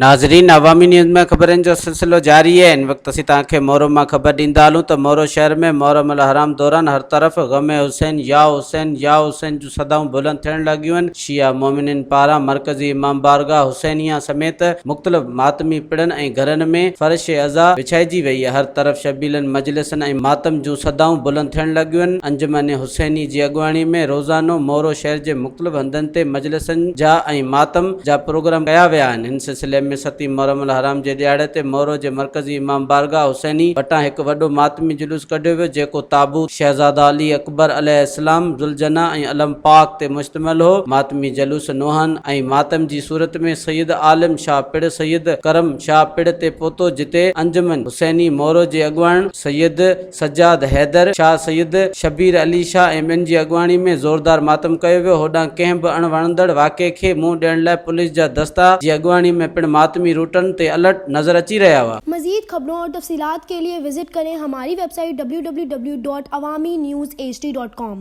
ناظرين عوامي نيوز ۾ خبرن جو سلسلو جاري آهي هن وقت اسين توهان کي مورو مان خبر ڏيندا هلون ته مورو شهر ۾ محرم الحرام دوران هر طرف غم حسين يا حسين يا حسين جون صدائون بلند ٿيڻ لڳيون آهن شيعا مومنين پاران مرڪزي امام بارگاهه حسينيه سميت مختلف ماتمي پڙن ۽ گهرن ۾ فرش عزا وڇائجي وئي هر طرف شبيلن مجلسن ۽ ماتم جون صدائون بلند ٿيڻ لڳيون آهن انجمن حسيني جي اڳواڻي ۾ روزانو مورو شهر جي مختلف هنڌن تي مجلسن جا ۽ ماتم جا پروگرام ڪيا ويا آهن. هن سلسلي ۾ ستين محرم الحرام جي ڏهاڙي تي مورو جي مرڪزي امام بارگاهه حسيني وٽان هڪ وڏو ماتمي جلوس ڪڍيو ويو جيڪو تابوت شهزاده علي اڪبر عليه السلام، ذوالجناح ۽ علم پاڪ تي مشتمل هو. ماتمي جلوس نوحن ۽ ماتم جي صورت ۾ سيد عالم شاهه پڙ سيد ڪرم شاهه پڙ تي پهتو جتي انجمن حسيني مورو جي اڳواڻن سيد سجاد حيدر شاهه، سيد شبير علي شاهه ۽ ٻين جي اڳواڻي ۾ زوردار ماتم ڪيو ويو، هوڏانهن ڪنهن به اڻ وڻندڙ واقعي کي منهن ڏيڻ لاء پوليس جا دستا جي اڳواڻي ۾ پڻ ماتمي روٽن تي الرٽ نظر اچي رهيا هئا. مزيد خبرون اور تفصيلات کے لئے وزٽ ڪرين ھماري web site www.awamiNewsHD.com.